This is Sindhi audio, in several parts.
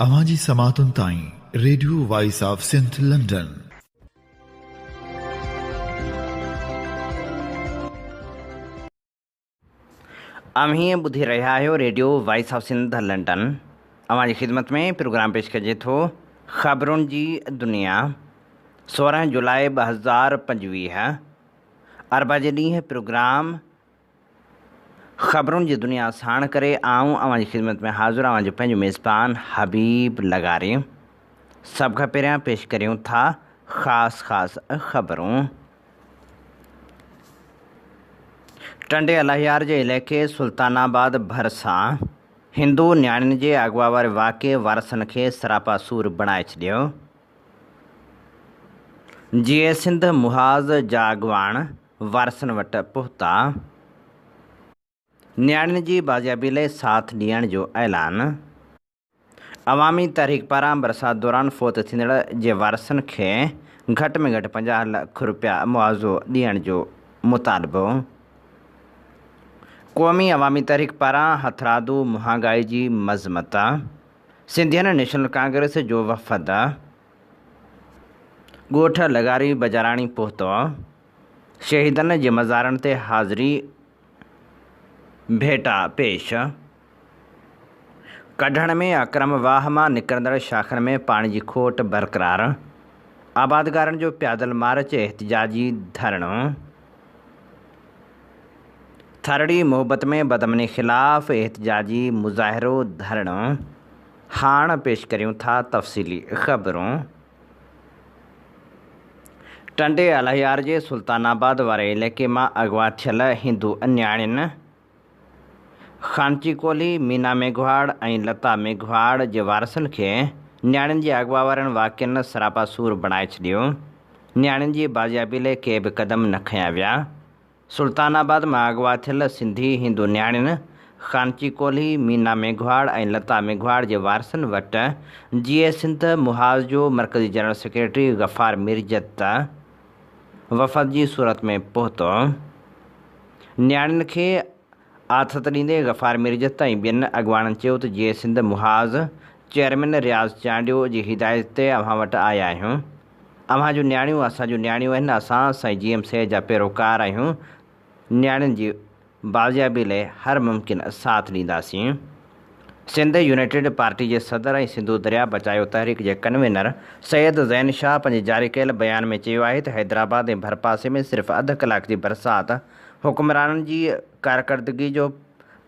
اوهان جي سماعتن تائين radio voice of Sindh London. اوهين ٻڌي رهيا آهيو radio voice of Sindh London. اوهان جي خدمت ۾ پروگرام پيش ڪجي ٿو خبرن جي دنيا 16 جولاء 2025 اربع جي ڏينهن پروگرام خبرن جي دنيا ساڻ ڪري آئون اوهان جي خدمت ۾ حاضر اوهان جو پنهنجو ميزبان حبيب لغاري. سڀ کان پهريان پيش ڪريون ٿا خاص خاص خبرون. ٽنڊي الهيار جي علائقي سلطان آباد ڀرسان هندو نياڻين جي اغوا واري واقعي وارثن کي سراپا سور بڻائي ڇڏيو. جيئي سنڌ محاذ جا اڳواڻ وارثن وٽ پهتا. نياڻين جي بازيابي لئي ساٿ ڏيڻ جو اعلان. عوامي تحريڪ پاران برسات دوران فوت ٿيندڙ جي وارثن کي گهٽ ۾ گهٽ 50 لک رپيا معاوضو ڏيڻ جو مطالبو. قومي عوامي تحريڪ پاران هٿرادو مهانگائي جي مذمت. سنڌين نيشنل ڪانگريس جو وفد. ڳوٺ لغاري بجاراڻي پهتو، شهيدن جي مزارن تي حاضري ڀيٽا پيش. ڪڍڻ ۾ اڪرم واهه مان نڪرندڙ شاخن ۾ پاڻي جي کوٽ برقرار، آبادگارن جو پيادل مارچ احتجاجي ڌرڻو. ٿرڙي محبت ۾ بدامني خلاف احتجاجي مظاهرو ڌرڻو. هاڻ پيش ڪريون ٿا تفصيلي خبرون. ٽنڊي الهيار جي سلطان آباد واري علائقي مان اغوا ٿيل هندو نياڻين خانچي ڪولهي، مينا ميگهواڙ ۽ لتا ميگهواڙ جي وارثن کي نياڻين جي اغوا وارن واقعن سراپا سور بڻائي ڇڏيو. نياڻين جي بازيابي لئه ڪي به قدم نه کنيا ويا. سلطان آباد مان اغوا ٿيل سنڌي هندو نياڻين خانچي ڪولهي، مينا ميگهواڙ ۽ لتا ميگهواڙ جي وارثن وٽ جيئي سنڌ محاذ جو مرڪزي جنرل سيڪريٽري غفار ميرجت وفد جي صورت ۾ پهتو. نياڻين کي آٿت ڏيندي غفار ميرجت ۽ ٻين اڳواڻن چيو ته جيئي سنڌ محاذ چيئرمين رياض چانڊيو جي هدايت تي اوهان وٽ آيا آهيون. اوهان جون نياڻيون اسان جون نياڻيون آهن، اسان سائين جي ايم سيد جا پيروڪار آهيون، نياڻين جي بازيابي لئه هر ممڪن ساٿ ڏينداسين. سنڌ يونائيٽيڊ پارٽي جي صدر ۽ سنڌو درياء بچايو تحريڪ جي ڪنوينر سيد زين شاهه پنهنجي جاري ڪيل بيان ۾ چيو آهي ته حيدرآباد ۽ ڀرپاسي ۾ صرف اڌ ڪلاڪ جي برسات حڪمرانن جي ڪارڪردگي جو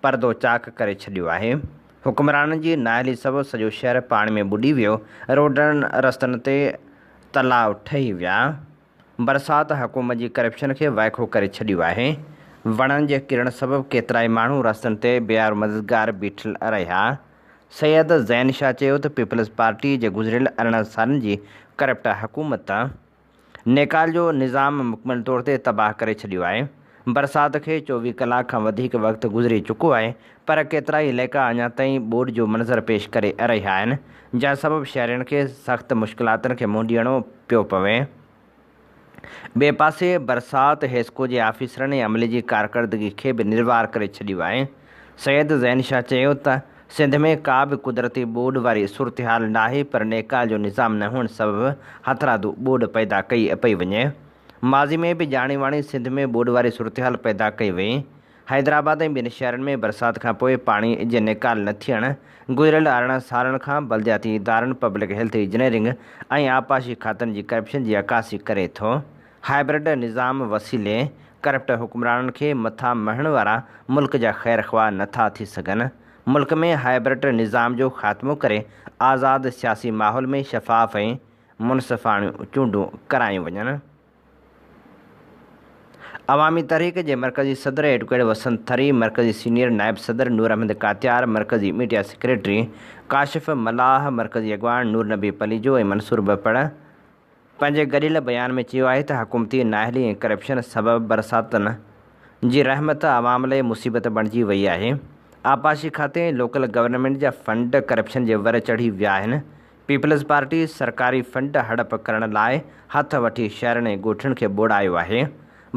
پردو چاڪ ڪري ڇڏيو آهي. حڪمرانن جي نااهلي سبب سڄو شهر پاڻي ۾ ٻڏي ويو، روڊن رستن تي تلاء ٺهي ويا، برسات حڪومت جي ڪرپشن کي وائکو ڪري ڇڏيو آهي، وڻن جي ڪرڻ سبب ڪيترائي ماڻهو رستن تي بي يار مددگار بيٺل رهيا. سيد زين شاهه چيو ته پيپلز پارٽي جي گذريل 18 سالن جي ڪرپٽ حڪومت نيڪال جو نظام مڪمل طور تي تباهه ڪري ڇڏيو آهي، برسات کي 24 ڪلاڪ کان وڌيڪ وقت گذري چڪو آهي پر ڪيترائي علائقا اڃا تائين ٻوڏ جو منظر پيش ڪري رهيا آهن، جنهن سبب شهرين کي سخت مشڪلاتن کي منهن ڏيڻو پيو پوي. ٻئي پاسي برسات حيسڪو جي آفيسرن ۽ عملي جي ڪارڪردگي کي به نروار ڪري ڇڏيو آهي. سيد زين شاهه چيو ته سنڌ ۾ ڪا به قدرتي ٻوڏ واري صورتحال ناهي پر نيڪال جو نظام نه هئڻ سبب هٿرادو ٻوڏ پيدا ڪئي پئي وڃي. ماضي ۾ به ڄاڻي واڻي سنڌ ۾ ٻوڏ واري صورتحال پيدا ڪئي وئي. حيدرآباد ۽ ٻين شهرن ۾ برسات کانپوء پاڻي جي نيڪال نه ٿيڻ گذريل 18 سالن کان بلدياتي ادارن، پبلڪ هيلٿ انجنيئرنگ ۽ آبپاشي کاتن جي ڪرپشن جي عڪاسي ڪري ٿو. هائبرڊ نظام وسيلي ڪرپٽ حڪمرانن کي مٿان مڙهڻ وارا ملڪ جا خير خواهه نه ٿا ٿي سگهن. ملڪ ۾ هائبرڊ نظام جو خاتمو ڪري آزاد سياسي ماحول ۾ شفاف ۽ منصفاڻيون چونڊون ڪرايون وڃن. عوامي تحريڪ جي مرڪزي صدر ايڊوڪيٽ وسنت ٿري، مرڪزي سينيئر نائب صدر نور احمد ڪاتيار، مرڪزي ميڊيا سيڪريٽري ڪاشف ملاح، مرڪزي اڳواڻ نور نبي پليجو ۽ منصور ٻپڙ، پنهنجي گڏيل بيان ۾ چيو آهي ته حڪومتي نااهلي ۽ ڪرپشن سبب برساتن جي رحمت عوام لئي مصيبت بڻجي وئي آهي، آبپاشي کاتي ۽ لوڪل گورنمينٽ جا فنڊ ڪرپشن جي ور چڙهي ويا آهن، پيپلز پارٽي سرڪاري فنڊ هڙپ ڪرڻ لاء هٿ وٺي شهرن ۽ ڳوٺن کي ٻوڙايو آهي،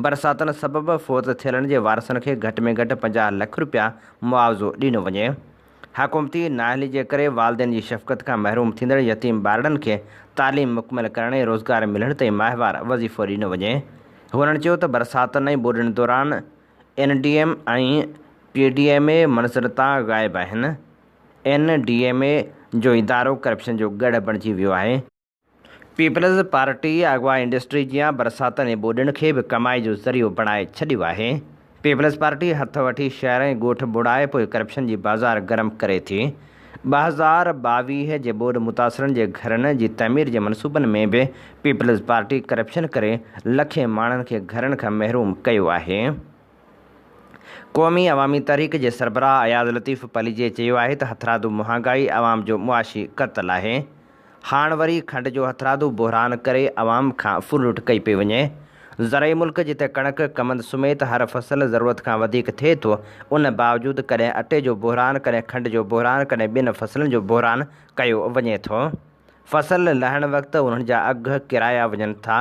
برساتن سبب فوت ٿيلن جي وارثن کي گهٽ ۾ گهٽ 50 لک رپيا معاوضو ڏنو وڃي. حڪومتي نااهلي جي ڪري والدين جي شفقت کان محروم ٿيندڙ يتيم ٻارڙن کي تعليم مڪمل ڪرڻ ۽ روزگار ملڻ تائين ماهوار وظيفو ڏنو وڃي. هنن چيو ته برساتن ۽ ٻوڏن دوران N D M ۽ P D M A منظر تان غائب آهن. اين ڊي ايم اي جو ادارو ڪرپشن جو ڳڙهه بڻجي ويو آهي. پيپلز پارٽي اغوا انڊسٽري جيان برساتن ۽ ٻوڏن کي به ڪمائي جو ذريعو بڻائي ڇڏيو آهي. پيپلز پارٽي هٿ وٺي شهر ۽ ڳوٺ ٻوڙائي پوء ڪرپشن جي بازار گرم ڪري ٿي. 2022 جي ٻوڏ متاثرن جي گهرن جي تعمير جي منصوبن ۾ به پيپلز پارٽي ڪرپشن ڪري لکين ماڻهن کي گهرن کان محروم ڪيو آهي. قومي عوامي تحريڪ جي سربراهه اياز لطيف پليجي چيو آهي ته هٿرادو مهانگائي عوام جو معاشي قتل آهي. هاڻ وري کنڊ جو هٿرادو بحران ڪري عوام کان ڦرلٽ ڪئي پئي وڃي. زرعي ملڪ جتي ڪڻڪ، ڪمند سميت هر فصل ضرورت کان وڌيڪ ٿئي ٿو، ان باوجود ڪڏهن اٽي جو بحران، ڪڏهن کنڊ جو بحران، ڪڏهن ٻين فصلن جو بحران ڪيو وڃي ٿو. فصل لهڻ وقت انهن جا اگهه ڪيرايا وڃن ٿا.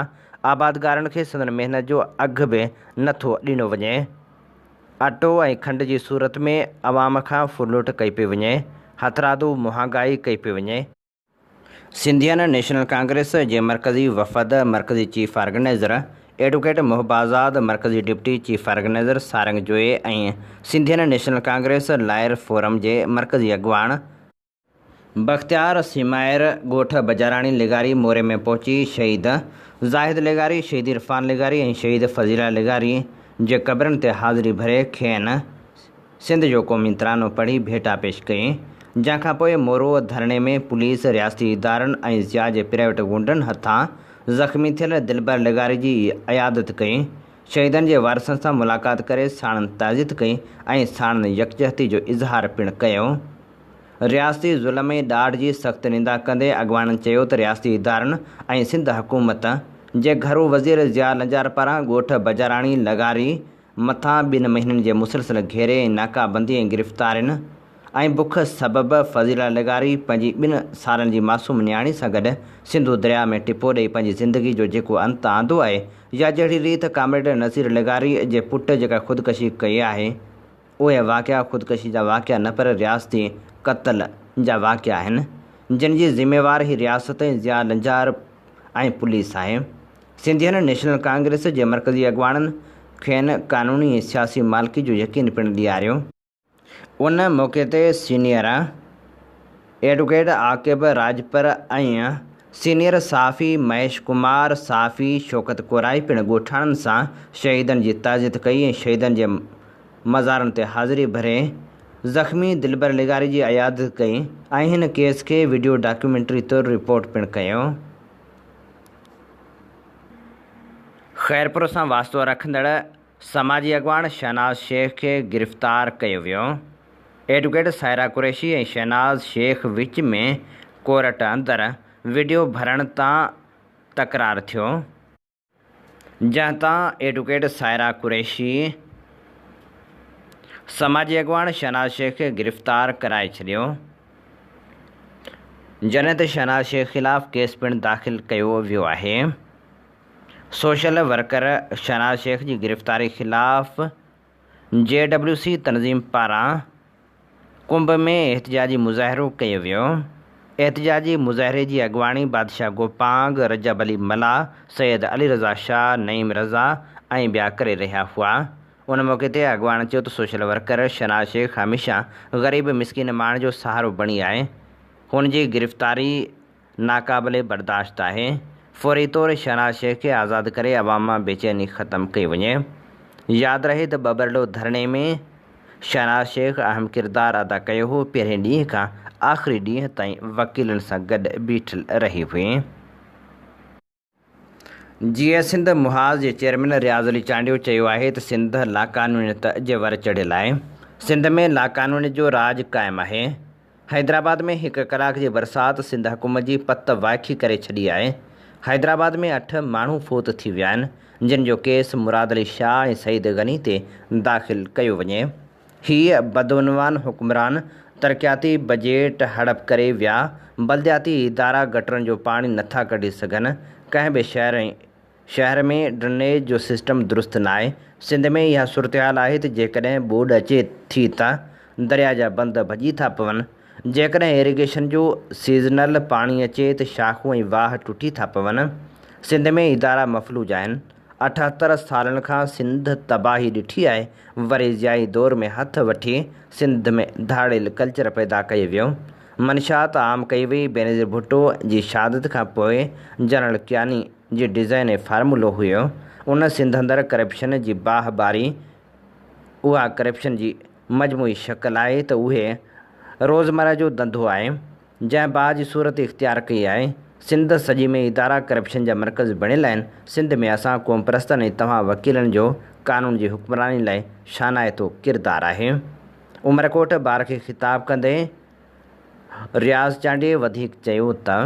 آبادگارن کي سندن محنت جو اگهه به نه ٿو ڏنو وڃي. اٽو ۽ کنڊ جي صورت ۾ عوام کان ڦرلٽ ڪئي پئي وڃي، هٿرادو مهانگائي ڪئي پئي وڃي. سنڌين نيشنل ڪانگريس جي مرڪزي وفد مرڪزي chief organizer advocate Mohib Azad, مرڪزي deputy chief organizer Sarang Joyo ۽ سنڌين نيشنل ڪانگريس لائر فورم جي مرڪزي اڳواڻ بختيار سيمائر ڳوٺ بجاراڻي لغاري موري ۾ پهچي شهيد زاهد لغاري، شهيد عرفان لغاري ۽ شهيد فضيلا لغاري جي قبرن تي حاضري ڀري کين سنڌ جو قومي ترانو پڙهي ڀيٽا پيش ڪئي، جنهن کان پوء مورو ڌرڻي ۾ پوليس، رياستي ادارن ۽ ضياء جي پرائيويٽ غنڊن هٿان زخمي ٿيل دلبر لغاري جي عيادت ڪئي، شهيدن جي وارثن سان ملاقات ڪري ساڻن تعزيت ڪئي ۽ ساڻن يڪجهتي جو اظهار پڻ ڪيو. رياستي ظلم ۽ ڏاڍ جي سخت نندا ڪندي اڳواڻن چيو ته رياستي ادارن ۽ سنڌ حڪومت جي گهرو وزير ضياء لنجار پاران ڳوٺ بجاراڻي لغاري مٿان ٻن مهينن جي مسلسل گهيري ۽ ناڪابندي ۽ گرفتارين ۽ بک سبب فضيلا لغاري پنهنجي ٻن سالن جي معصوم نياڻي سان گڏ سنڌو درياء ۾ ٽپو ڏئي پنهنجي زندگي جو جيڪو انت آندو آهي يا جهڙي ريت ڪامريڊ نذير لغاري جي پٽ جيڪا خودڪشي ڪئي آهي اهي واقعا خودڪشي جا واقعا نه پر رياستي قتل جا واقعا آهن، جن جي ذميوار هي رياست ۽ ضياء لنجار ۽ پوليس آهي. سنڌين نيشنل ڪانگريس جي مرڪزي اڳواڻن کين قانوني ۽ سياسي مالڪي جو يقين پڻ ڏياريو. ان موقعي تي senior advocate Aqib Rajpar ۽ senior صحافي مهيش ڪمار، صحافي شوڪت ڪورائي پڻ ڳوٺاڻن سان شهيدن جي تعزيت ڪئي ۽ شهيدن جي مزارن تي حاضري ڀري زخمي دلبر لغاري جي عيادت ڪئي ۽ هن ڪيس کي وڊيو ڊاڪيومينٽري طور رپورٽ پڻ ڪيو. خيرپور سان واسطو رکندڙ سماجي اڳواڻ شهناز شيخ کي گرفتار ڪيو ويو. ايڊووڪيٽ سائره قريشي ۽ شهناز شيخ وچ ۾ ڪورٽ اندر وڊيو ڀرڻ تان تڪرار ٿيو، جنهن تان ايڊووڪيٽ سائره قريشي سماجي اڳواڻ شهناز شيخ کي گرفتار ڪرائي ڇڏيو، جڏهن ته شهناز شيخ خلاف ڪيس پڻ داخل ڪيو ويو آهي. سوشل ورڪر شهناز شيخ جي گرفتاري خلاف جي ڊبليو سي تنظيم پاران ڪنب ۾ احتجاجي مظاهرو ڪيو ويو. احتجاجي مظاهري جي اڳواڻي بادشاهه گوپانگ، رجب علي ملاح، سيد علي رضا شاهه، نعيم رضا ۽ ٻيا ڪري رهيا هئا. ان موقعي تي اڳواڻن چيو ته سوشل ورڪر شهناز شيخ هميشه غريب مسڪين ماڻهن جو سهارو بڻي آهي، هن جي گرفتاري ناقابل برداشت آهي، فوري طور شهناز شيخ کي آزاد ڪري عوام مان بيچيني ختم ڪئي وڃي. ياد رهي ته ٻٻرلو ڌرڻي ۾ شهناز شيخ اهم ڪردار ادا ڪيو هو، پهرين ڏينهن کان آخري ڏينهن تائين وڪيلن سان گڏ بيٺل رهي هئي. جيئي سنڌ محاذ جي چيئرمين رياض علي چانڊيو چيو آهي ته سنڌ لاقانونيت جي ور چڙهيل آهي، سنڌ ۾ لاقانونيت جو راڄ قائم آهي، حيدرآباد ۾ هڪ ڪلاڪ جي برسات سنڌ حڪومت جي پت وائکي ڪري ڇڏي آهي، حيدرآباد ۾ اٺ ماڻهو فوت ٿي ويا آهن، جن جو ڪيس مراد علي شاهه ۽ سعيد غني تي داخل ڪيو وڃي. هي بدعنوان حڪمران ترقياتي بجيٽ هڙپ ڪري ويا، بلدياتي ادارا گٽرن جو پاڻي نٿا ڪڍي سگهن، ڪنهن به شهر ۽ شهر ۾ ڊرنيج جو سسٽم درست ناهي، سنڌ ۾ اها صورتحال آهي ته جيڪڏهن ٻوڏ اچي ٿي ته درياء جا بند ڀڄي ٿا پون. جيڪڏهن ايريگيشن جو سيزنل پاڻي اچي ته شاخون ۽ واهه ٽٽي ٿا پون. سنڌ ۾ ادارا مفلوج آهن. 78 سالن کان سنڌ تباهي ڏٺي آهي، وري ضيائي دور ۾ هٿ وٺي سنڌ ۾ ڌاڙيل ڪلچر پيدا ڪيو ويو. منشيات عام ڪئي وئي، بينظير ڀٽو جي شهادت کان پوء جنرل ڪياني جي ڊزائين ۽ فارمولو هيو، ان سنڌ اندر ڪرپشن جي باهه ٻاري، اها ڪرپشن جي مجموعي شڪل آهي ته اهي روزمره جو ڌنڌو آهي، جنهن باهه جي صورت اختيار ڪئي آهي. سنڌ سڄي ۾ ادارا ڪرپشن جا مرڪز بڻيل آهن. سنڌ ۾ اسان قومپرستن ۽ توهان وڪيلن جو قانون جي حڪمراني لاء شانائتو ڪردار آهي. عمرڪوٽ بار کي خطاب ڪندي رياض چانڊيي وڌيڪ چيو ته.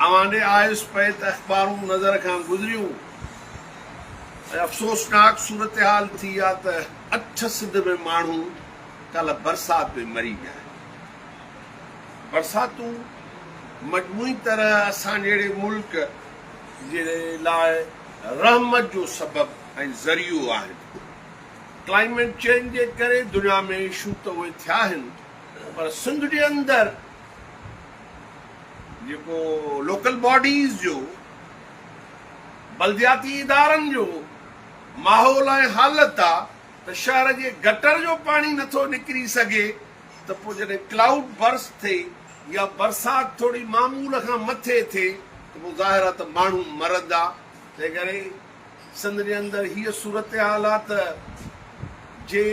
اوهان ڏي آيس پئي ته اخبارون نظر کان گذريون ۽ افسوسناڪ صورتحال ٿي آ ته اٺ سنڌ ۾ ماڻهو ڪالهه برسات ۾ مري ويا آهن. برساتون مجموعي طرح اسان جهڙي ملڪ جي لاء رحمت جو سبب ۽ ذريعو آهن. ڪلائميٽ چينج جي ڪري دنيا ۾ اشو ته اهي ٿيا آهن پر سنڌ جي اندر جيڪو لوڪل باڊيز جو بلدياتي ادارن جو ماحول ۽ حالت آ ته شهر جي گٽر جو پاڻي نٿو نڪري سگهي ته پوء جڏهن ڪلائوڊ برسٽ ٿئي يا برسات ٿوري معمول کان مٿي ٿئي ته پوء ظاهر آ ته ماڻهو مرندا. تنهن ڪري سنڌ جي اندر هيء صورتحال آ ته جي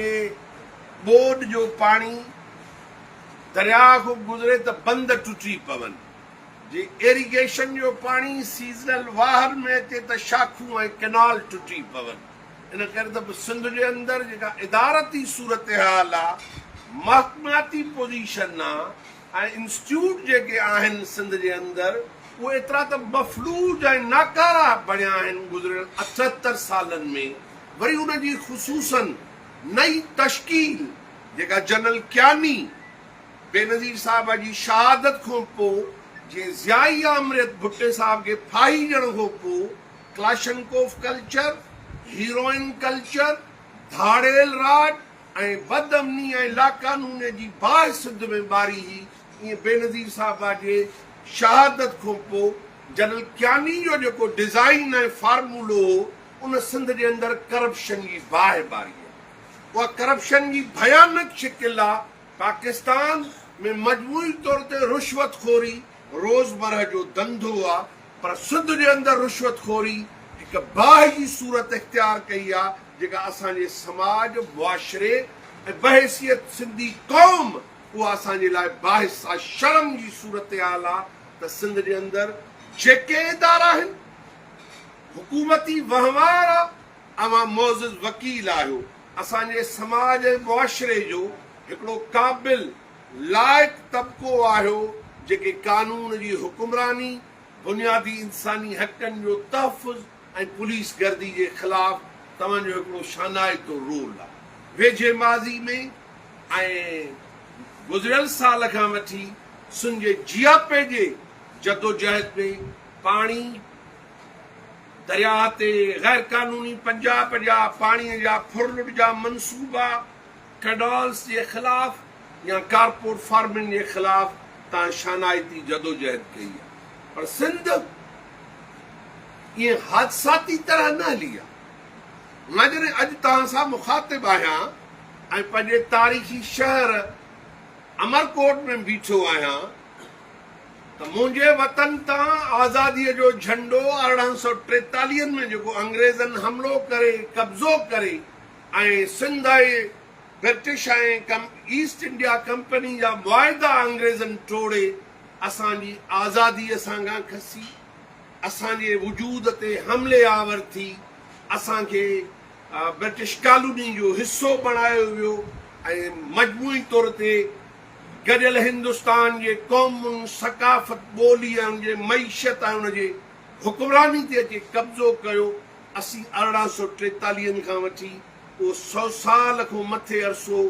ٻوڏ جو پاڻي درياء کان گذري ته بند ٽٽي پون، جي ايريگيشن جو پاڻي سيزنل واهن ۾ اچي ته شاخون ۽ ڪئنال ٽٽي پون. ان ڪري ته به سنڌ جي اندر جيڪا ادارتي صورتحال آ، محڪماتي پوزيشن آ ۽ انسٽيٽيوٽ جيڪي آهن سنڌ جي اندر اهي ايترا ته مفلوج ۽ ناڪاره بڻيا آهن گذريل 78 سالن ۾ وري ان جي خصوصاً نئين تشڪيل جيڪا جنرل ڪياني بينظير صاحبه جي شهادت کان پوء جيئن ضيائي آمريت ڀٽي صاحب کي ڦاهي ڏيڻ کان پوء ڪلاشنڪوف ڪلچر، هيروئن ڪلچر، ڌاڙيل راڄ ۽ بد امني ۽ لاقانوني جي باهه سنڌ ۾ ٻاري هئي ائين بينظير صاحبه جي شهادت کان پوء جنرل ڪياني جو جيڪو ڊزائين ۽ فارمولو هو ان سنڌ جي اندر ڪرپشن جي باهه ٻاري آهي. اها ڪرپشن جي ڀيانڪ شڪل آ، پاڪستان ۾ مجموعي طور تي رشوت خوري روزمرهه جو ڌنڌو آ پر سنڌ جي اندر رشوت خوري هڪ باهه جي صورت اختيار ڪئي آ جيڪا اسان جي سماج، معاشري ۽ بحيثيت سنڌي قوم اها اسان جي لاء باعث آ شرم جي صورتحال آ ته سنڌ جي اندر جيڪي ادارا آهن حڪومتي وهنوار آ اوهان معزز وڪيل آهيو، اسان جي سماج ۽ معاشري جو هڪڙو قابل، لائق طبقو آهيو، جيڪي قانون جي حڪمراني، بنيادي انساني حقن جو تحفظ ۽ پوليس گردي جي خلاف توهان جو هڪڙو شانائتو رول آهي. ويجهي ماضي ۾ ۽ گذريل سال کان وٺي سن جي جياپي جي جدوجهد ۾ پاڻي، درياهه تي غير قانوني پنجاب جا پاڻي جا ڦرلٽ جا منصوبا، ڪئنالز جي خلاف يا ڪارپورٽ فارمنگ جي خلاف تان شانائتي جدوجهد ڪئي آهي پر سنڌ ائين حادثاتي طرح نه هلي آهي. مان جڏهن اڄ توهان سان مخاطب آهيان ۽ پنهنجي تاريخي شهر امرڪوٽ ۾ بيٺو آهيان ته منهنجي وطن تان آزاديء جو جهنڊو 1843 ۾ جيڪو انگريزن حملو ڪري قبضو ڪري ۽ Sindh ۽ British ۽ east India company جا معاهدا انگريزن ٽوڙي اسان جي آزادي اسان کان کسي اسان جي وجود تي حملي آور ٿي اسان کي برٽش ڪالوني جو حصو بڻايو ويو ۽ مجموعي طور تي گڏيل هندستان جي قومن، ثقافت، ٻولي ۽ ان جي معيشت ۽ ان جي حڪمراني تي اچي قبضو ڪيو. اسين 1843 کان وٺي اهو سئو سال کان مٿي عرصو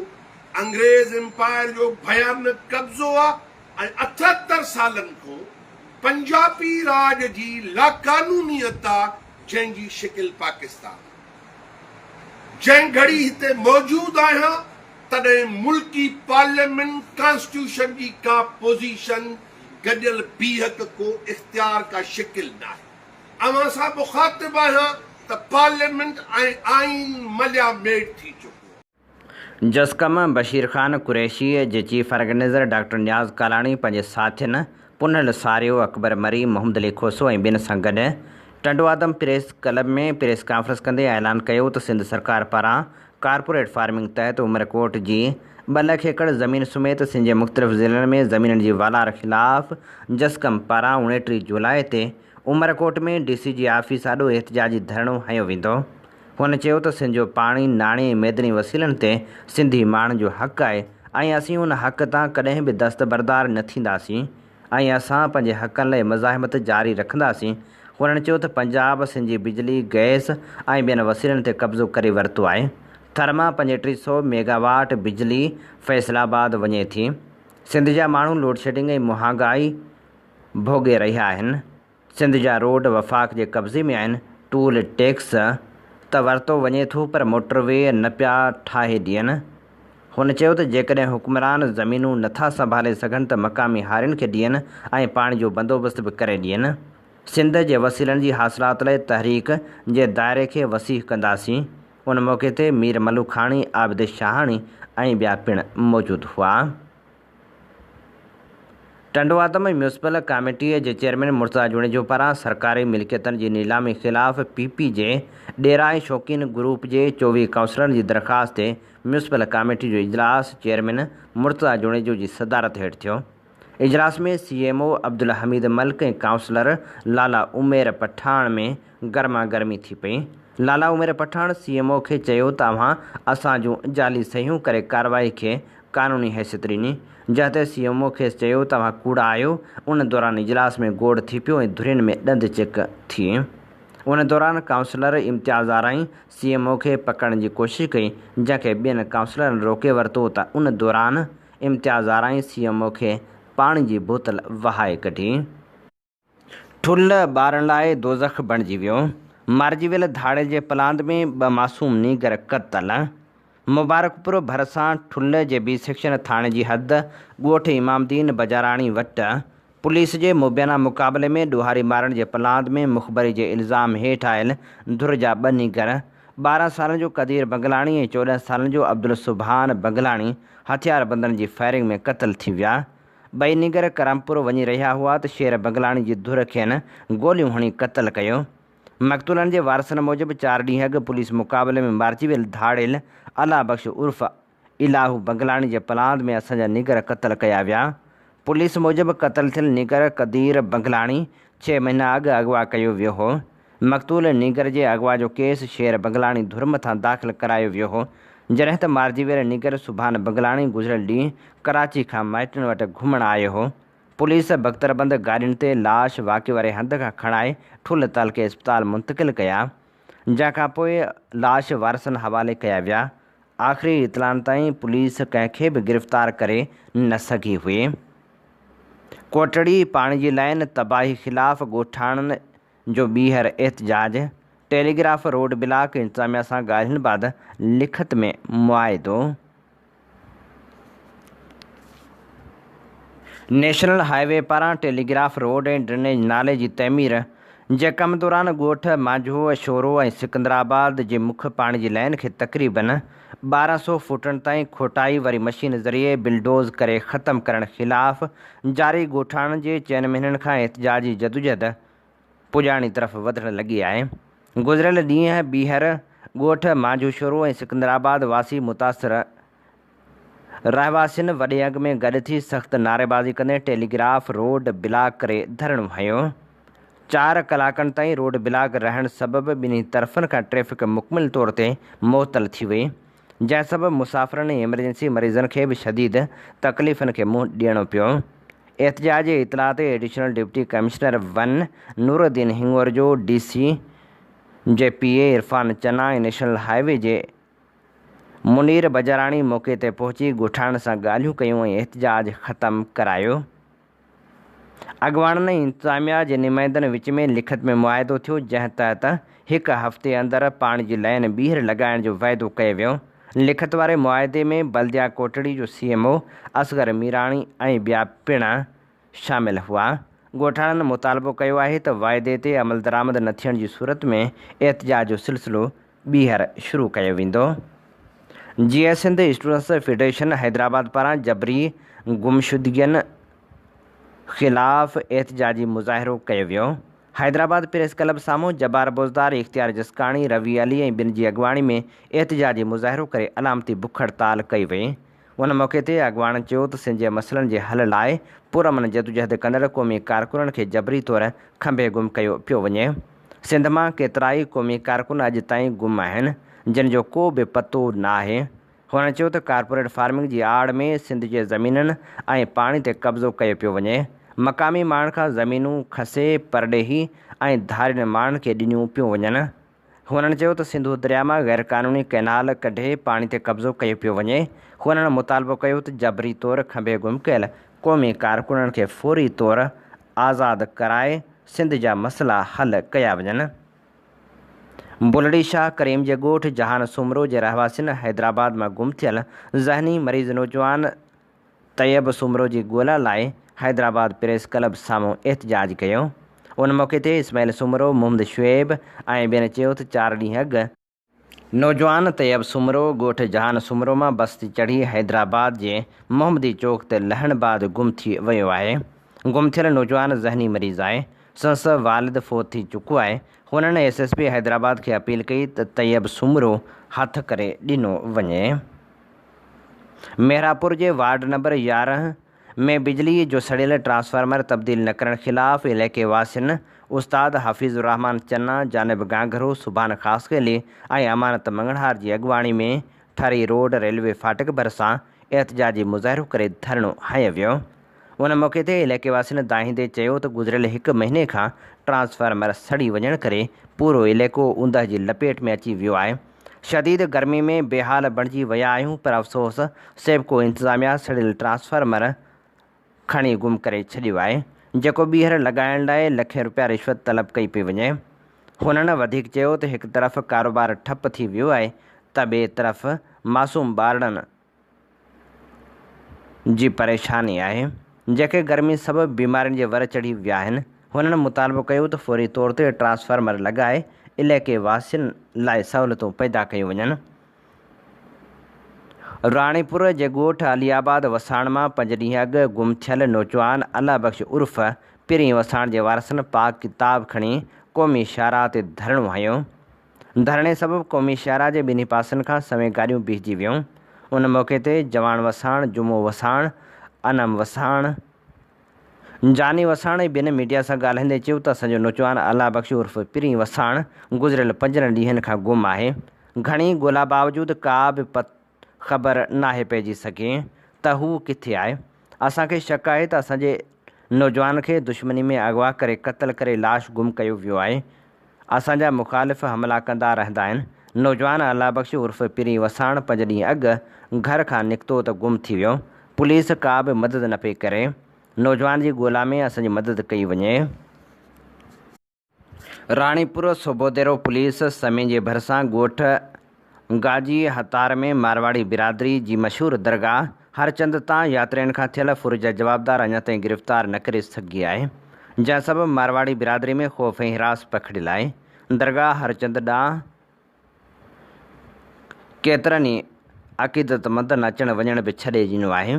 انگريز امپائر جو ڀيانڪ قبضو آ ۽ 78 سالن کان پنجابي راڄ جي لاقانونيت آ جنهن جي شڪل پاڪستان آ. جنهن گهڙي هتي موجود آهيان تڏهن ملڪي پارليامينٽ ڪانسٽيوشن جي ڪا پوزيشن، گڏيل بيهڪ، ڪو اختيار، ڪا شڪل ناهي. اوهان سان مخاطب آهيان ته پارليامينٽ ۽ آئين مليا ميٽ ٿي چڪو آهي. جسقم بشير خان قريشيء جي chief organizer doctor Niaz Kalani پنهنجي ساٿين پنهل ساريو، اڪبر مري، محمد علي کوسو ۽ ٻين سان گڏ Tando Adam press club ۾ press conference ڪندي اعلان ڪيو ته سنڌ سرڪار پاران ڪارپوريٽ فارمنگ تحت عمرڪوٽ جي ٻه لک ايڪڙ زمين سميت سنڌ جي مختلف ضلعن ۾ زمينن جي والار خلاف جسقم پاران 29 جولاء تي عمرڪوٽ ۾ ڊي سي جي آفيس آڏو احتجاجي ڌرڻو هنيو ويندو. هن چيو ته سنڌ جو پاڻي، ناڻي ۽ ميدني وسيلن تي سنڌي ماڻهن جو حق آهي ۽ اسين ان حق تان ڪڏهن به دستبردار نه ٿينداسين ۽ اسان پنهنجي حقن لئه مزاحمت جاري رکنداسين. هنن چيو ته پنجاب سنڌ جي بجلي، گئس ۽ ٻين وسيلن تي قبضو ڪري ورتو آهي. ٿر مان 35 سئو ميگاواٽ بجلي فيصل آباد وڃي ٿي. سنڌ جا ماڻهو لوڊشيڊنگ ۽ مهانگائي ڀوڳي رهيا آهن. سنڌ جا روڊ وفاق جي قبضي ۾ آهن، ٽول ٽيڪس ته ورتو وڃي ٿو پر موٽر وي نه پيا ٺاهي ڏين. هن چيو ته جيڪڏهن حڪمران زمينون نه ٿا سنڀالي سگهن ته مقامي هارين کي ڏين ۽ پاڻي جو بندوبست به ڪري ڏين. سنڌ جي وسيلن جي حاصلات لاء تحريڪ جي دائري کي وسيع ڪنداسين. ان موقعي تي مير ملوکاڻي، عابد شاهاڻي ۽ ٻيا پڻ موجود هئا. ٽنڊوآدم ميونسپل ڪاميٽيء جي چيئرمين مرتضيٰ جوڻيجو پاران سرڪاري ملڪيتن جي نيلامي خلاف پي پي جي ڏيرا ۽ شوقين گروپ جي 24 ڪائونسلرن جي درخواست تي ميونسپل ڪاميٽي جو اجلاس چيئرمين مرتضيٰ جوڻيجو جي صدارت هيٺ ٿيو. اجلاس ۾ C M O Abdul Hameed Malik ۽ councillor Lala Umair Pathan ۾ گرما گرمي ٿي پئي. Lala Umair Pathan C M O کي چيو ته اوهان اسان جون جعلي صحيحون ڪري ڪارروائي کي قانوني حيثيت ڏني، جنهن تي سي ايم او کيس چيو ته اوهان ڪوڙا آهيو، ان دوران اجلاس ۾ گوڙ ٿي پيو ۽ ڌرين ۾ ڏند چڪ ٿي. ان دوران councillor Imtiaz Arain C M O کي پڪڙڻ جي ڪوشش ڪئي، جنهن کي ٻين ڪائونسلرن روڪي ورتو ته ان دوران امتياز آرائين سي ايم او کي پاڻي جي بوتل وهائي ڪڍي. ٺلهه ٻارن لاء دوزخ بڻجي ويو، مارجي ويل ڌاڙيل جي پلاند ۾ ٻه معصوم نينگر قتل، مبارڪپور ڀرسان ٺلهه جي بي سيڪشن ٿاڻي جي حد ڳوٺ امام الدين بجاراڻي وٽ پوليس جي مبينا مقابلي ۾ ڏوهاري مارڻ جي پلاند ۾ مخبري جي الزام هيٺ آيل ڌر جا ٻه نينگر 12 سالن جو قدير بنگلاڻي ۽ 14 سالن جو عبدالسبحان بنگلاڻي هٿياربندن جي فائرنگ ۾ قتل ٿي ويا. ٻئي نينگر ڪرمپور وڃي رهيا هئا ته شير بنگلاڻي جي ڌر کين گوليون هڻي قتل ڪيو. مقتولن جي وارثن موجب چار ڏينهن اڳ پوليس مقابلي ۾ مارجي ويل ڌاڙيل الله بخش عرف الاهو بنگلاڻي جي پلاند ۾ اسان جا نينگر قتل ڪيا ويا. پوليس موجب قتل ٿيل نينگر قدير بنگلاڻي ڇهه مهينا اڳ اغوا ڪيو ويو هو. مقتول نينگر جي اغوا جو ڪيس شير بنگلاڻي ڌر مٿان داخل ڪرايو ويو هو، جڏهن ته مارجي ويل نينگر سبحان بنگلاڻي گذريل ڏينهن ڪراچي کان مائٽن وٽ گهمڻ آيو هو. پوليس بڪتربند گاڏين تي لاش واقعي واري هنڌ کان کڻائي ٺل تعلقي اسپتال منتقل ڪيا، جنهن کانپوء لاش وارثن حوالي ڪيا ويا. آخري اطلاعن تائين پوليس ڪنهن کي به گرفتار ڪري نه سگهي هئي. ڪوٽڙي پاڻي جي لائين تباهي خلاف ڳوٺاڻن جو ٻيهر احتجاج، ٽيليگراف روڊ بلاڪ انتظاميا سان ڳالهين بعد لکت ۾ معاهدو. نيشنل هاء وي پاران ٽيليگراف روڊ ۽ ڊرينيج نالي جي تعمير جي ڪم دوران ڳوٺ مانجهو، شورو ۽ سڪندرآباد جي مک پاڻي جي لائين کي تقريبن 12 سو فوٽن تائين کوٽائي واري مشين ذريعي بلڊوز ڪري ختم ڪرڻ خلاف جاري ڳوٺاڻن جي چئن مهينن کان احتجاجي جدوجهد پڄاڻي طرف وڌڻ لڳي آهي. گذريل ڏينهن ٻيهر ڳوٺ مانجهوشورو ۽ سڪندرآباد واسي متاثر رهواسين وڏي انگ ۾ گڏ ٿي سخت نعريبازي ڪندي ٽيليگراف روڊ بلاڪ ڪري ڌرڻو هنيو. چار ڪلاڪن تائين روڊ بلاڪ رهڻ سبب ٻنهي طرفن کان ٽريفڪ مڪمل طور تي معطل ٿي وئي، جنهن سبب مسافرن ۽ ايمرجنسي مريضن کي به شديد تڪليفن کي منهن ڏيڻو پيو. احتجاج جي اطلاع تي additional deputy commissioner one Nooruddin Hingorjo, D C جي P A Irfan Channa ۽ national highway جي منير بجاراڻي موقعي تي پهچي ڳوٺاڻن سان ڳالهيون ڪيون ۽ احتجاج ختم ڪرايو. اڳواڻن ۽ انتظاميا جي نمائندن وچ ۾ لکت ۾ معاهدو ٿيو، جنهن تحت هڪ هفتي اندر پاڻي جي لائين ٻيهر لڳائڻ جو وعدو ڪيو ويو. لکت واري معاهدي ۾ بلديا ڪوٽڙي جو C M O Asghar Mirani ۽ ٻيا پڻ شامل هئا. ڳوٺاڻن مطالبو ڪيو آهي ته واعدي تي عملدرآمد نه ٿيڻ جي صورت ۾ احتجاج جو سلسلو ٻيهر شروع ڪيو ويندو. جيئي سنڌ اسٽوڊنٽس فيڊريشن حيدرآباد پاران جبري گمشدگين خلاف احتجاجي مظاهرو ڪيو ويو. حيدرآباد پريس ڪلب سامهون جبار بوزدار، اختيار جسڪاڻي، روي علي ۽ ٻين جي اڳواڻي ۾ احتجاجي مظاهرو ڪري علامتي بک هڙتال ڪئي وئي. ان موقعي تي اڳواڻن چيو ته سنڌ جي مسئلن جي حل لاء پرامن جدوجهد ڪندڙ قومي ڪارڪنن کي جبري طور کنڀي گم ڪيو پيو وڃي. سنڌ مان ڪيترائي قومي ڪارڪن اڄ تائين گم آهن، جن جو ڪو به پتو ناهي. هن چيو ته ڪارپوريٽ فارمنگ جي آڙ ۾ سنڌ جي زمينن ۽ پاڻي تي قبضو ڪيو پيو وڃي، مقامي ماڻهن کان زمينون کسي پرڏيهي ۽ ڌارين ماڻهن کي ڏنيون پيون وڃن. هنن چيو ته سنڌو درياء مان غيرقانوني ڪئنال ڪڍي پاڻي تي قبضو ڪيو پيو وڃي. هنن مطالبو ڪيو ته جبري طور کنڀي گم ڪيل قومي ڪارڪنن کي فوري طور آزاد ڪرائي سنڌ جا مسئلا حل ڪيا وڃن. بلڙي شاهه ڪريم جي ڳوٺ جهان سومرو جي رهواسين حيدرآباد مان گم ٿيل ذهني مريض نوجوان طيب سومرو جي ڳولا لاء حيدرآباد پريس ڪلب سامهون احتجاج ڪيو. ان موقعي تي اسماعيل سومرو، محمد شعيب ۽ ٻين چيو ته چار ڏينهن اڳ، نوجوان طيب سومرو ڳوٺ جهان سومرو مان بس تي چڙهي حيدرآباد جي محمدي چوڪ تي لهڻ بعد گم ٿي ويو آهي. گم ٿيل نوجوان ذهني مريض آهي، سندس والد فوت ٿي چڪو آهي. هنن ايس ايس پي حيدرآباد کي اپيل ڪئي ته طيب سومرو هٿ ڪري ڏنو وڃي. مهراپور جي وارڊ نمبر 11 ۾ بجلي جو سڙيل ٽرانسفارمر تبديل نه ڪرڻ خلاف علائقي واسين استاد حفيظ الرحمان چنا، جانب گانگهرو، سبحان خاصخيلي ۽ امانت مڱڻهار جي اڳواڻي ۾ ٺري روڊ ريلوي ڦاٽڪ ڀرسان احتجاجي مظاهرو ڪري ڌرڻو هنيو ويو. ان موقعي تي علائقي واسين دانهيندي چيو ته گذريل هڪ مهيني کان ٽرانسفارمر سڙي وڃڻ ڪري پورو علائقو اوندهه جي لپيٽ ۾ اچي ويو آهي، شديد گرمي ۾ بيحال بڻجي ويا آهيون پر افسوس سيپڪو انتظاميا سڙيل ٽرانسفارمر کڻي گم ڪري ڇڏيو آهي جيڪو ٻيهر لڳائڻ لاء لکين روپيا رشوت طلب ڪئي پئي وڃي. هنن وڌيڪ چيو ته هڪ طرف ڪاروبار ٺپ ٿي ويو آهي ته ٻئي طرف معصوم ٻارڙن جي پريشاني آهي، جيڪي گرمي سبب بيمارين جي ور چڙهي ويا آهن، هنن مطالبو ڪيو ته فوري طور تي ٽرانسفارمر لڳائي علائقي واسين لاء سهولتون پيدا ڪيون وڃن. راڻيپور جي ڳوٺ علي آباد وساڻ مان پنج ڏينهن اڳ گم ٿيل نوجوان الله بخش عرف پرين وساڻ جي وارثن پاڪ ڪتاب کڻي قومي شاهراهه تي ڌرڻو هنيو. ڌرڻي سبب قومي شاهراهه جي ٻنهي پاسن کان سوين گاڏيون بيهجي ويون. ان موقعي تي جواڻ وساڻ، جمعو وساڻ، انعم وساڻ، جاني وساڻ ۽ ٻين ميڊيا سان ڳالهائيندي چيو ته اسان جو نوجوان الله بخش عرف پرين وساڻ گذريل پنجن ڏينهن کان گم آهي، گهڻي ڳولا باوجود ڪا به خبر ناهي پئجي سگهي ته هو ڪٿي آهي، اسان کي شڪ آهي ته اسان جي نوجوان کي دشمني ۾ اغوا ڪري قتل ڪري لاش گم ڪيو ويو آهي، اسان جا مخالف حملا ڪندا رهندا آهن. نوجوان الله بخش عرف پرين وساڻ پنج ڏينهن اڳ گهر کان نڪتو ته گم ٿي ويو. پوليس ڪا به مدد نه پئي ڪري. نوجوان جي ڳولا ۾ اسان جي مدد ڪئي وڃي. راڻيپور صوڀوديرو پوليس سمي جي ڀرسان ڳوٺ گاجي هتار ۾ مارواڙي برادري جي مشهور درگاهه هرچند تان ياترين کان ٿيل ڦر جا جوابدار اڃا تائين گرفتار نه ڪري سگهي آهي، جنهن سبب مارواڙي برادري ۾ خوف ۽ هراس پکڙيل آهي. درگاهه هرچند ڏانهن ڪيترن ئي عقيدتمندن اچڻ وڃڻ به ڇڏي ڏنو آهي.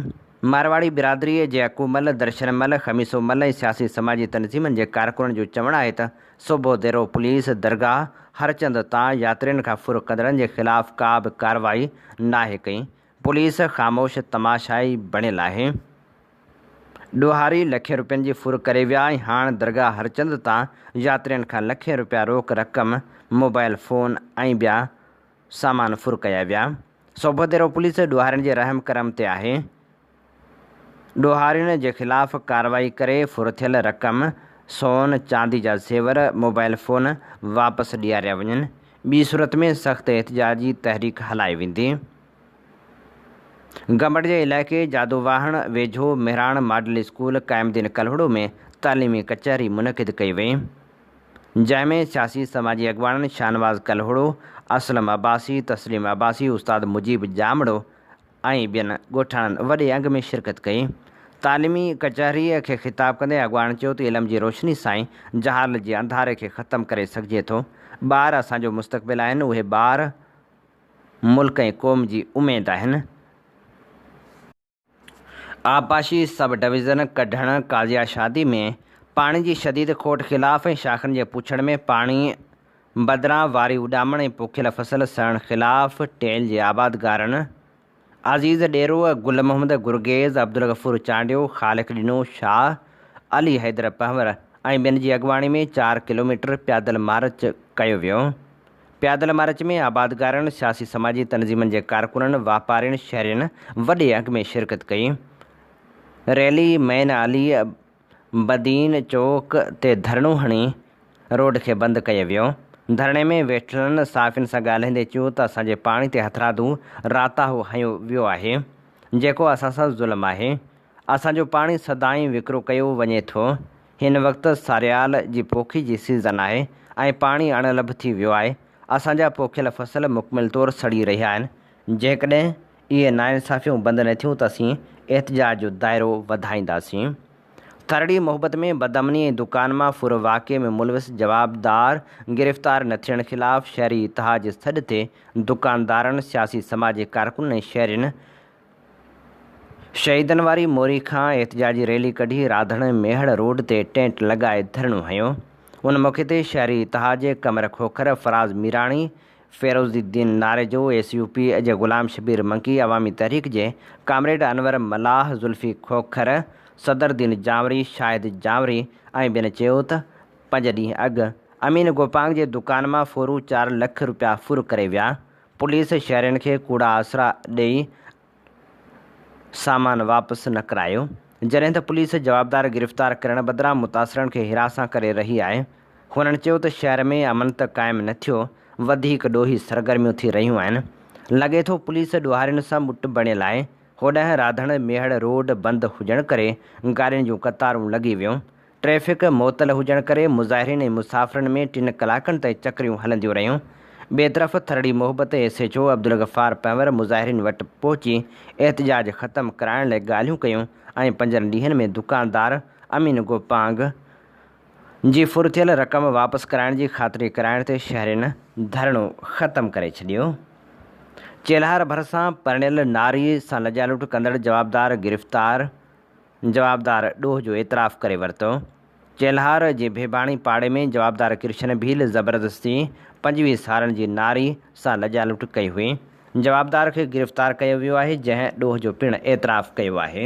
مارواڙي برادريء جي اڪو مل، درشن مل، خميسو مل ۽ سياسي سماجي تنظيمن جي ڪارڪنن جو چوڻ آهي ته صوڀوديرو پوليس درگاهه هرچند تان ياترين کان ڦر ڪندڙن جي خلاف ڪا به ڪارروائي ناهي ڪئي، پوليس خاموش تماشائي بڻيل آهي. ڏوهاري لکين روپين جي ڦر ڪري ويا ۽ هاڻ درگاهه هرچند تان ياترين کان لکين روپيا روڪ رقم، موبائل فون ۽ ٻيا سامان ڦر ڪيا ويا. صوڀوديرو پوليس ڏوهارين جي رحم ڪرم تي آهي، ڏوهارين جي خلاف ڪارروائي ڪري ڦر ٿيل رقم، سون، چاندي جا زيور، موبائل فون واپس ڏياريا وڃن، ٻي صورت ۾ سخت احتجاجي تحريڪ هلائي ويندي. گمبٽ جي علائقي جادو واهڻ ويجهو مهراڻ ماڊل اسڪول قائم الدين ڪلهوڙو ۾ تعليمي ڪچهري منعقد ڪئي وئي، جنهن ۾ سياسي سماجي اڳواڻن شاهنواز ڪلهوڙو، اسلم عباسي، تسليم عباسي، استاد مجيب ڄامڙو ۽ ٻين ڳوٺاڻن وڏي انگ ۾ شرڪت ڪئي. تعليمي ڪچهري کي خطاب ڪندي اڳواڻن چيو ته علم جي روشني سان ئي جهالت جي انڌاري کي ختم ڪري سگهجي ٿو، ٻار اسان جو مستقبل آهن، اهي ٻار ملڪ ۽ قوم جي اميد آهن. آبپاشي سب ڊويزن ڪڍڻ قاضيه شادي ۾ پاڻي جي شديد کوٽ خلاف ۽ شاخن جي پوڇڙ ۾ پاڻي بدران واري اڏامڻ ۽ پوکيل فصل سڙڻ خلاف ٽيل جي آبادگارن عزيز ڏيرو، گل محمد گرگيز، عبدالغفور چانڊيو، خالق ڏنو شاهه، علي حيدر پنهور ۽ ٻين جي اڳواڻي ۾ چار ڪلوميٽر پيادل مارچ ڪيو ويو. پيادل مارچ ۾ آبادگارن، سياسي سماجي تنظيمن جي ڪارڪنن، واپارين، شهرين وڏي انگ ۾ شرڪت ڪئي. ريلي مين علي بدين چوڪ تي ڌرڻو هڻي روڊ کي بند ڪيو ويو. ڌرڻي ۾ ويٺلن صحافين سان ڳالهائيندي چيو ته اسان جي پاڻي تي هٿرادو راتاهو هنيو ويو آهي، جيڪو اسان سان ظلم آهي. اسان جو پاڻي سدائين وڪرو ڪيو وڃي ٿو. هن وقت ساريال جي پوکي جي سيزن آهي ۽ پاڻي اڻلڀ ٿي ويو آهي. اسان جا پوکيل فصل مڪمل طور سڙي رهيا آهن. جيڪڏهن اهي ناانصافيون بند نه ٿيون ته اسين احتجاج جو دائرو وڌائينداسين. ٿرڙي محبت ۾ بدامني ۽ دڪان مان ڦر واقعي ۾ ملوث جوابدار گرفتار نه ٿيڻ خلاف شهري اتحاد جي سڏ تي دڪاندارن، سياسي سماجي ڪارڪنن ۽ شهرين شهيدن واري موري کان احتجاجي ريلي ڪڍي راڌڻ ميهڙ روڊ تي ٽينٽ لڳائي ڌرڻو هنيو. ان موقعي تي شهري اتحاد جي Qamar Khokhar, Faraz Mirani, Ferozuddin Narejo, S U P جي غلام شبير منگي، عوامي تحريڪ جي ڪامريڊ انور ملاح، زلفي کوکر، صدرالدين جانوري، شاهد جانوري ۽ ٻين چيو ته پنج ڏينهن اڳ امين گوپانگ جي دڪان مان ڦورو چار لک رپيا ڦر ڪري ويا، پوليس شهرين کي ڪوڙا آسرا ڏئي سامان واپس نه ڪرايو، جڏهن ته پوليس جوابدار گرفتار ڪرڻ بدران متاثرن کي هراسان ڪري رهي آهي. هنن چيو ته شهر ۾ امن ته قائم نه ٿيو، وڌيڪ ڏوهي سرگرميون ٿي رهيون آهن، لڳي ٿو پوليس ڏوهارين سان ٻٽ بڻيل آهي، هوڏانهن راڌڻ ميهڙ روڊ بند هجڻ ڪري گاڏين جون قطارون لڳي ويون، ٽريفڪ معطل هجڻ ڪري مظاهرين ۽ مسافرن ۾ ٽن ڪلاڪن تائين چڪريون هلنديون رهيون. ٻئي طرف Tharri Mohabbat S H O Abdul Ghaffar Panhwar مظاهرين وٽ پهچي احتجاج ختم ڪرائڻ لاء ڳالهيون ڪيون ۽ پنجن ڏينهن ۾ دڪاندار امين گوپانگ جي ڦر ٿيل رقم واپس ڪرائڻ جي خاطري ڪرائڻ تي شهرين ڌرڻو ختم ڪري ڇڏيو. چيلهار ڀرسان پرڻيل ناري سان لڄالوٽ ڪندڙ جوابدار گرفتار. جوابدار ڏوهه جو اعتراف ڪري ورتو. چيلهار جي ڀيڀاڻي پاڙي ۾ جوابدار ڪرشن ڀيل زبردستي 25 سالن جي ناري سان لڄالوٽ ڪئي هئي. جوابدار کي گرفتار ڪيو ويو آهي جنهن ڏوهه جو پڻ اعتراف ڪيو آهي.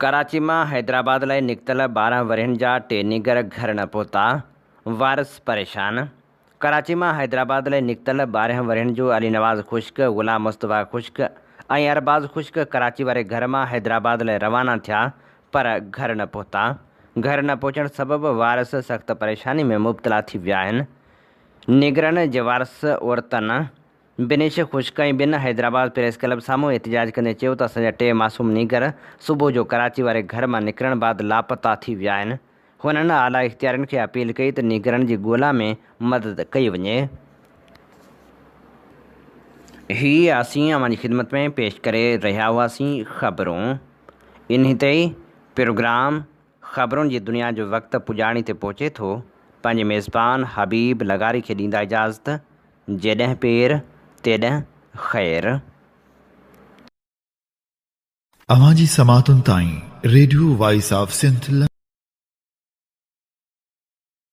ڪراچي مان حيدرآباد لاء نڪتل 12 ورهين جا ٽي نينگر گهر نه پهتا، وارث پريشان. ڪراچي مان حيدرآباد لاء نڪتل 12 ورهين جو علي نواز خشڪ، غلام مصطفيٰ خشڪ ۽ ارباز خشڪ ڪراچي واري گهر مان حيدرآباد لاء روانا ٿيا پر گهر نه پهتا. گهر نه پهچڻ سبب وارث سخت پريشاني ۾ مبتلا ٿي ويا آهن. نينگرن جي وارث عورتن بنيش خشڪ ۽ ٻين حيدرآباد پريس ڪلب سامهون احتجاج ڪندي چيو ته اسان جا ٽي معصوم نينگر صبح جو ڪراچي واري گهر مان نڪرڻ بعد لاپتا ٿي ويا آهن. هنن اعليٰ اختيارين کي اپيل ڪئي ته نينگرن جي ڳولا ۾ مدد ڪئي وڃي. هي اسين اوهان جي خدمت ۾ پيش ڪري رهيا هئاسين خبرون. انهي تي ئي پروگرام خبرن جي دنيا جو وقت پڄاڻي تي پهچي ٿو. پنهنجي ميزبان حبيب لغاري کي ڏيندا اجازت. جيڏهن پير تيڏهن خير. اوهان جي سماعتن تائين radio voice of Sindh London.